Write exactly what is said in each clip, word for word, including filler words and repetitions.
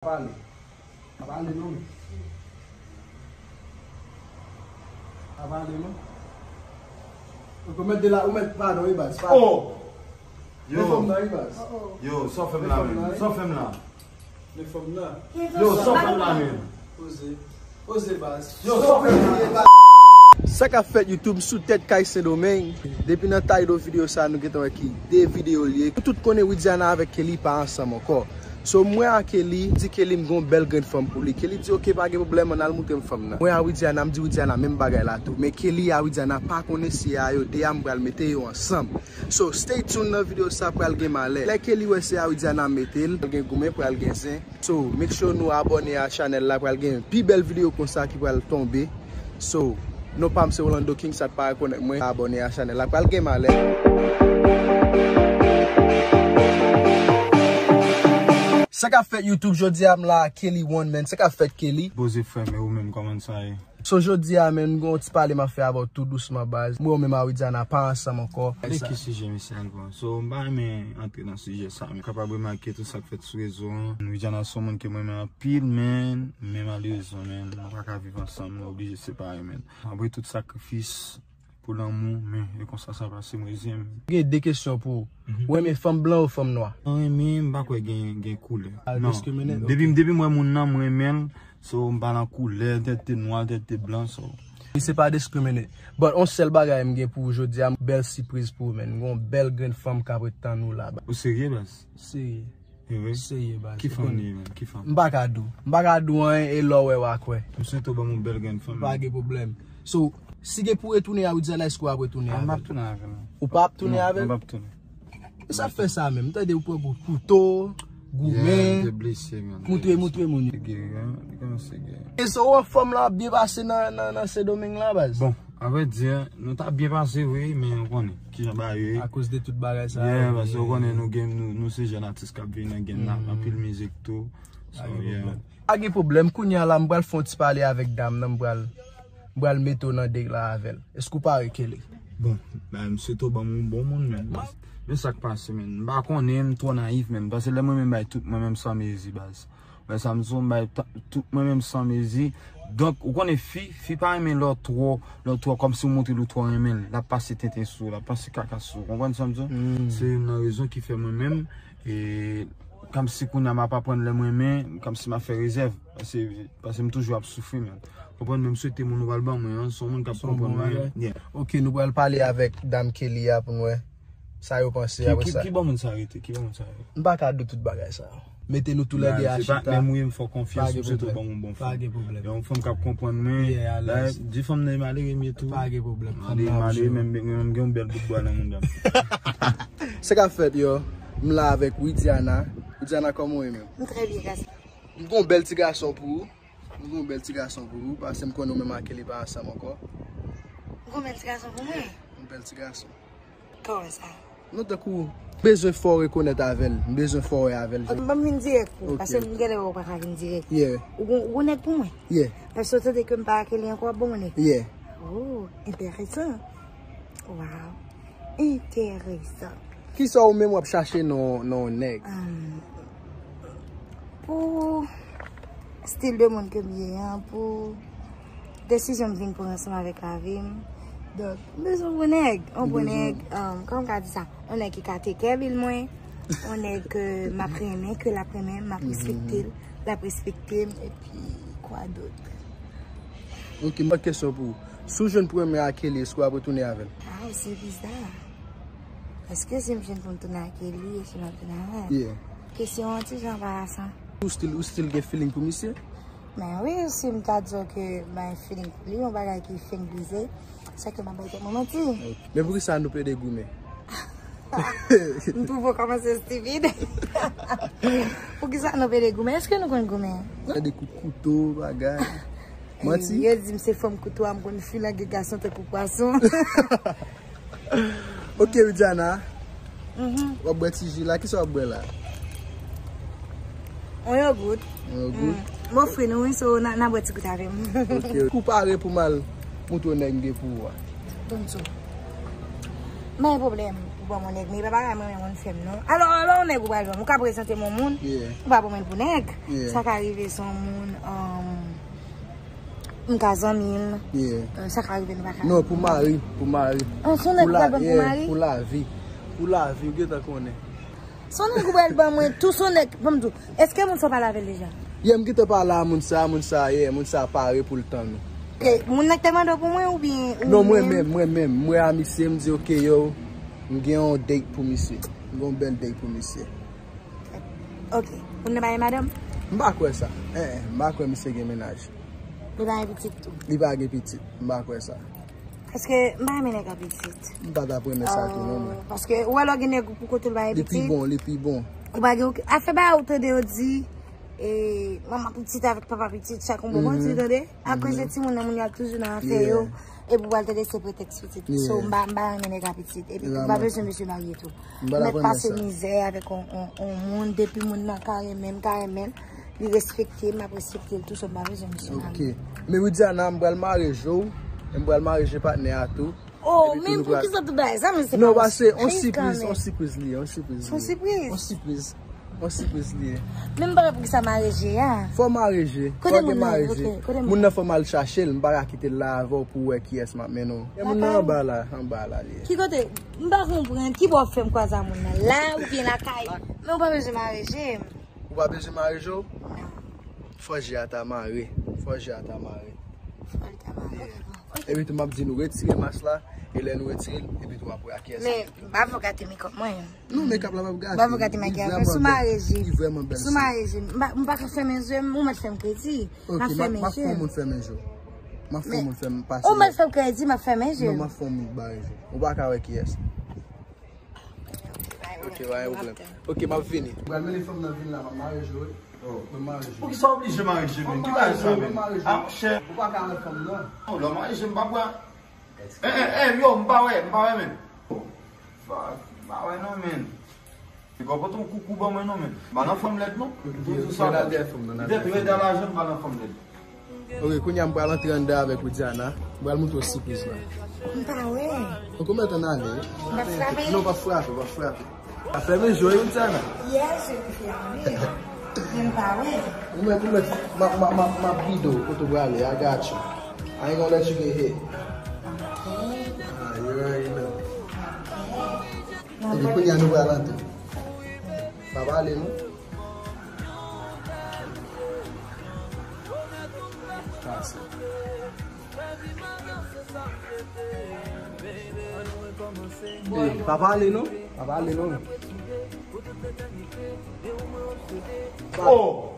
Pale. Pa pale non. Pa pale non. Ou mèt de la, ou mèt padon wi baz. Padon. Oh! Yo. Men fanm nan wi baz. Yo, sa w fè m la menm? Sa w fè m la? Men fanm nan. Yo, sa w fè m la menm? Poze. Poze baz. Yo, sa w fè m la? Sa k ap fèt YouTube sou tèt kay Sendomeng. Depi nan taydo videyo sa nou gentan wè ki de videyo l ye. Nou tout konnen Widiana avèk Kelly pa ansanm ankò. So, m wè a Kelly, di Kelly m gon bèl grenn fanm pou li. Kelly di, "Ok, pa gen pwoblèm, ann al moutre m fanm nan." M wè a Widiana, m di Widiana menm bagay la tou. Men Kelly a Widiana pa konnen si a yo de a m pral mete yo ansanm. So, stay tuned nan videyo sa, pral gen malè. Lè Kelly wè se a Widiana mete l, pral gen goumen, pral gen zen. So, make sure nou abòne a chanèl la, pral gen pi bèl videyo konsa ki pral tonbe. So, non pa m se Rolando King, sa t pa rekonèt mwen, abòne a chanèl la, pral gen malè. Sa k ap fèt YouTube jodi a, m la Kelly One, man. Sa k ap fèt, Kelly? Poze frè m, e ou menm, kòman sa ye? So, jodi a, man, m gen yon ti pale m ap fè avè w tou dousman, baz. Mwen menm a Widiana pa ansanm ankò. De ki sijè misye al pran? So, m pa renmen antre nan sijè sa, men kapab remake tou sa k fèt sou rezo an. Widiana se yon moun ke mwen renmen anpil, men, men malerezman, men, nou pa ka viv ansanm, nou oblije separe, men. Apre tout sakrifis, pou lanmou, men e konsa sa pase, m rezyen m. Gen de kesyon pou ou. Ou renmen fanm blan ou fanm nwa? Mwen renmen, m pa kwè gen, gen koulè. Ah, non. Diskrimine? Depi, depi m wè moun nan, m renmen l. So, m pa nan koulè, tèt te nwa, tèt te blan, so. Li se pa diskrimine. But on sèl bagay m gen pou ou jodi a, bèl sipriz pou ou, man. M gon bèl grenn fanm k ap ret tann ou la. Ou serye, baz? Serye. Serye, baz. Ki fanm li ye, man? Ki fanm? M pa ka di w. M pa ka di w anyen, e lè w wè, w a kwè. M swete w ban m yon bèl grenn fanm. Pa gen pwoblèm. So, si gen pou retounen a Widiana, èske w ap retounen avè l? Ah, m p ap tounen avè l. Ou p ap tounen avè l? Non, m p ap tounen. E sa fè sa menm? M tande ou pran gwo kouto, goumen. Yeah, m te blese, man. Moutre, moutre moun yo. Li geri, hein? Li kòmanse geri. E so, w wè fanm la ap byen pase nan, nan, nan Sendomeng la, baz? Bon, a vrè di, nou t ap byen pase, wi, men ou konnen kijan bagay yo ye. Akoz de tout bagay sa yo. Yeah, paske ou konnen nou gen, nou, nou se jèn atis k ap vini nan game nan, anpil mizik tou. So, yeah. Pa gen pwoblèm. Kounye a la, m pral fè yon ti pale avèk dam nan, m pral, m pral mete w nan date la avè l. Èske w pare, Kelly? Bon, ben, m swete w ban m yon bon moun, men. Men sa k pase, men. M pa konnen, m twò nayif, men. Paske lè mwen menm bay tout mwen menm san mezi, baz. Men sa m di w, m bay ta-, tout mwen menm san mezi. Donk, ou konnen fi, fi pa renmen lè w twò, lè w twò, kòmsi w montre l ou twò renmen l. L ap pase tenten sou ou, l ap pase kaka sou ou. Konprann sa m di w? Se youn nan rezon ki fè mwen menm, e, kòmsi kounye a m ap aprann lè m renmen, kòmsi m ap fè rezèv. Paske, paske m toujou ap soufri, men. Konprann, men m swete moun ou pral ban mwen an, se yon moun k ap konprann mwen. Yeah. Ok, nou pral pale avèk dam Kelly a pou n wè sa yo panse apre sa. Ki, ki, ki bò moun sa rete? Ki bò moun sa rete? M pa ka di tout bagay sa yo. Mete nou toulède a chita. Menm ou ye m fè w konfyans, m swete w ban m yon bon fanm. Pa gen pwoblèm. Yon fanm k ap konprann mwen. Yeah, alèz. Di fanm nan e malere m ye tou. Pa gen pwoblèm. Fanm nan ap jere w. Menm, menm gen yon bèl bout bwa nan mouda m. Sa k ap fèt, yo? M la avèk Widiana. Widiana, kòman w ye menm? M trè byen, gason. M gon bèl ti gason pou ou. M gon bèl ti gason pou ou, paske m konnen ou menm ak Kelly pa ansanm ankò. M gon bèl ti gason pou mwen? Yon bèl ti gason. Kòman sa? Non, tankou, m bezwen fè w rekonèt avè l. M bezwen fè w wè avè l. Ok, ban m vin dirèk pou ou, paske m genlè wè w pa ka vin dirèk. Yeah. Ou gon, ou gon nèg pou mwen? Yeah. Paske w tande ke m pa ak Kelly ankò, w ap ban mwen nèg? Yeah. Oh, enteresan. Wow. Enteresan. Kisa ou menm w ap chache nan, nan yon nèg? Ahn, pou stil de moun ke m ye an, pou desizyon m vin pran ansanm avèk lavi m. Donk, m bezwen yon bon nèg. Yon bon nèg, ahn, kòman m ka di sa? Yon nèg ki ka take care bill mwen. Yon nèg ke m ap renmen, ke l ap renmen m, m ap respekte l, l ap respekte m, epi kwa dòt? Ok, m gon kesyon pou ou. Si w jwenn premye a Kelly, èske w ap retounen avè l? Ah, se bizarre. Èske si m jwenn pou m tounen ak Kelly, èske m ap tounen avè l? Yeah. Kesyon an ti jan anbarasan. Ou still, ou still gen feeling pou misye? Men wi, si m ta di w ke m bay feeling pou li, yon bagay ki fenk brize, se ke m ap bay tèt mwen manti. Ok. Men poukisa nou plede goumen? M twouve w kòmanse estipid. Poukisa nou plede goumen? Èske nou konn goumen? Gade kout kouto, bagay. Manti? Yo di m se fanm koutwa, m konn filange gason tankou pwason. Ok, Widiana. Mhm. W ap bwè ti ji la, kisa w ap bwè la? On yogourt. On yogourt? Mm. M ofri nou, wi, so, n a, n a bwè ti goute avè m. Ok, ok. Ou pare pou m al moutre w nèg m gen pou ou a? Donso. Men pwoblèm. Ban m yon nèg, men e pa bagay mwen menm moun fè m non. Alò, alò, yon nèg ou pral ban m, ou ka prezante m yon moun, ou pa ban m l pou nèg. Sa ka rive se yon moun, um, m ka zanmi l. Euh, sa ka rive nou pa ka. Non, pou mari, pou mari. An, se yon nèg ou pral ban m pou mari? Pou lavi. Pou lavi, ou gentan konnen. Se yon nèg ou pral ban mwen, tou se yon nèg, ban m di w, èske moun sa w pale avè l deja? Yeah, m gentan pale a moun sa, moun sa, yeah, moun sa pare pou l tann ou. Ok, moun nan ki te mande w pou mwen oubyen ou menm? Non, mwen menm, mwen menm. M wè a misye, m di, ok, yo, m gen yon date pou misye. M gen yon bèl date pou misye. Ok, moun nan pa gen madanm? M pa kwè sa. Eh, eh, m pa kwè misye gen mennaj. Li pa gen pitit tou? Li pa gen pitit. M pa kwè sa. Paske m pa renmen nèg a pitit. M pa t ap renmen sa tou non, mwen. Paske ou wè lè w gen nèg pou kote l pa gen pitit. Li pi bon, li pi bon. Ou pa gen okenn afè ba ou tande yo di, e, manman pitit avèk papa pitit, chak yon bon kote, tande. Akoz de timoun nan, moun yo ap toujou nan afè yo. Epi ou pral tande se pretèks pitit. So, m pa, m pa renmen nèg a pitit. Epi tou, m pa bezwen mesye marye tou. M pa t ap renmen sa. M mèt pase mizè avèk on, on, on moun, depi moun nan ka renmen m, ka renmen l. Li respekte m, m ap respekte l tou, so m pa bezwen misye marye. Ok. Men Widiana, m pral marye je w, e m pral marye je patnè a tou. Oh, men poukisa tout bagay sa, men se pa yon sipriz kanmenm. Non, pase, on sipriz, on sipriz li ye, on sipriz li ye. Se yon sipriz? On sipriz. On sipriz li ye. Men m pa wè poukisa marye je a. Fò marye je. Kote moun nan ye? Ok, kote moun nan? Moun nan fò m al chache l, m pa ka kite l la avè w pou w wè kiyès m ap mennen w. E moun nan anba la, anba la li ye. Ki kote? M pa konprann. Ki bò w fè m kwaze a moun nan? La oubyen lakay? Men w pa bezwen marye je m. Ou pa bezwen mare je w? Non. Fò je a ta mare. Fò je a ta mare. Fò l ta mare. Yeah. Ok. Epi tou, m ap di nou retire mas la, e lè nou retire l, epi tou, apre a kiyès ki pi. Men, m pa vle w gate makeup mwen. Non, makeup la p ap gate. M pa vle w gate makiyaj mwen. Sou mare je. Li vrèman bèl. Sou mare je. M pa, m pa ka fèmen je m, ou mèt fè m kredi. Ok, m ap, m ap fè yon moun fèmen je w. M ap fè yon moun fèm pase. Ou mèt fè m kredi, m ap fèmen je m. Non, m ap fè yon moun bare je w. Ou pa ka wè kiyès. Ok, pa gen pwoblèm. Ok, m ap vini. Ou pral mennen fanm nan vin la, m ap mare je w, wi. Oh. Mwen mare je w. Poukisa w oblije mare je m? Ki bagay sa menm? Ah, monchè. Ou pa ka wè fanm nan. Non, lè w mare je m, m pa wè. Eh, eh, eh, yo, m pa wè, m pa wè menm. Fuck, m pa wè non, menn. Li pa pote yon koukou ban mwen non, menn. M pa nan fanm lèd non. Li te rèd a lajan, m pa nan fanm lèd. Ok, kounye a m pral antre anndan avèk Widiana. M pral montre w sipriz la. M pa wè. Ok, ou mèt ann ale wi. M pa frape. Non, w p ap frape, w p ap frape. W ap fèmen je w wi, Widiana. Yes, je te ferme. Men m pa wè. Ou mèt, ou mèt, m ap, m ap, m ap, m ap gide w kote w prale. I got you. I ain't gonna let you get hit. Ah, you already know. Epi kounye a nou pral antre. Pa pale non. Pase. Ey, pa pale non. Pa pale non. Oh!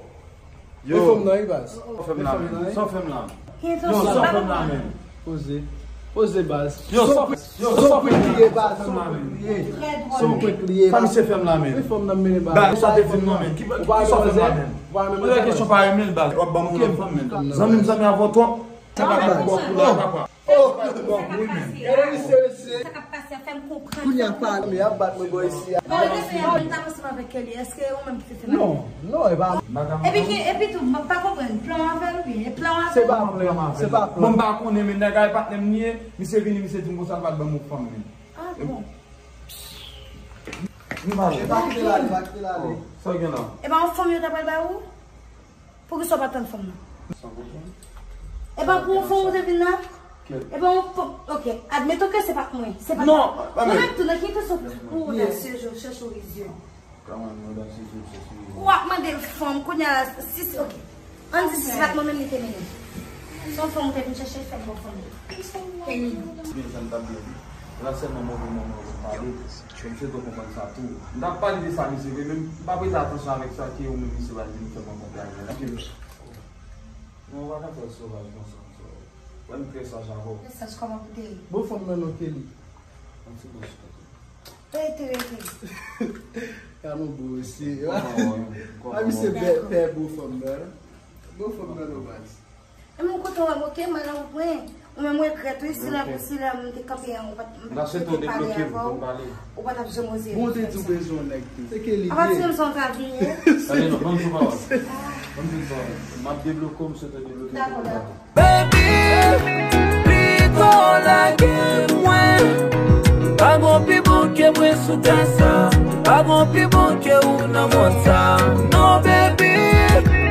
Yo. Men fanm nan wi baz. Sa w fè m la menm? Sa w fè m la? Yo, sa w fè m la menm? Poze. Poze baz. Yo, sa w fè, yo, sa w fè m la? Sa w fè m la menm? Sa w fè m la menm? Sa misye fè m la menm? Wi, fanm nan mennen baz. Baz, sa te di m non menm. Ki, ki sa w fè m la menm? Poze kesyon pa renmen l baz. W ap ban m yon lòt fanm menm. Zanmi m zanmi avè w twòp. Sa pa bon pou la, papa. Oh, bon, wi, men. Gade misye, mesye. Sa k ap pase a, fè m konprann. Kounye a pale, men y ap bat mwen bò isi a. Bon, lè se y ap vin ta ansanm avèk Kelly, èske ou menm ki te fè bagay? Non, non, e pa. Epi ki, epi tou, m pa konprann. Plan w avè l oubyen? E plan w avè l? Se pa plan, se pa plan. Bon, m pa konnen, men nèg la e patnè m li ye. Misye vini, misye di m konsa, l pral ban m yon fanm, men. Ah, bon. M pa wè. E pa kite l ale, pa kite l ale. Sa w gen la? E pa yon fanm yo ta pral ba ou? Poukisa w pa tann fanm nan? E pa pou yon fanm ou te vin la? E pa yon fanm, ok, admeton ke se pa t mwen. Se pa t mwen. Non, pa mwen. Mwen menm tou, nan ki fason pou odasye je w chèche w rizye w? Ou ap mande fanm, kounye a, si, si, ok. Ann di si se pa t mwen menm li te mennen. Se yon fanm ou te vin chèche, fè m bon fanm. Kenny. Byen, sa m t ap byen di. La sèlman move moman yo pale. Misye dwe konprann sa tou. M t ap pale de sa, misye vre, men m pa prete atansyon avèk sa ke ou menm misye pral vin fè m rankontre avè l. Non, ou pa ka fè sovaj konsa, so. Wè m trè saj avè w. Trè saj kòman pou te ye? Bon fanm nan non Kelly. Yon ti bon chita tou. Rete, rete. Ka nou bon osi. A misye pè, pè bon fanm nan. Bon fanm nan non baz. E mwen kontan wè m, ok, mwen nan wout mwen. Ou menm regrèt wi, si lè, si lè m te kanpe an, ou pa t, m pa t swete pale avè w, ou pa t ap janm oze vin fè m sa. Bon, ou te di w bezwen yon nèg tou. Se ke li ye. Apa ti menm sa w ta vin ye? Tande non, ban m di w pawòl. Ban m di w pawòl. M ap debloke w, m swete w debloke w. Dakò, dakò. Baby, pito lage mwen. M pa gon pi bon Ke mwen sou tè sa, pa gon pi bon ke ou nan mond sa. Non, baby.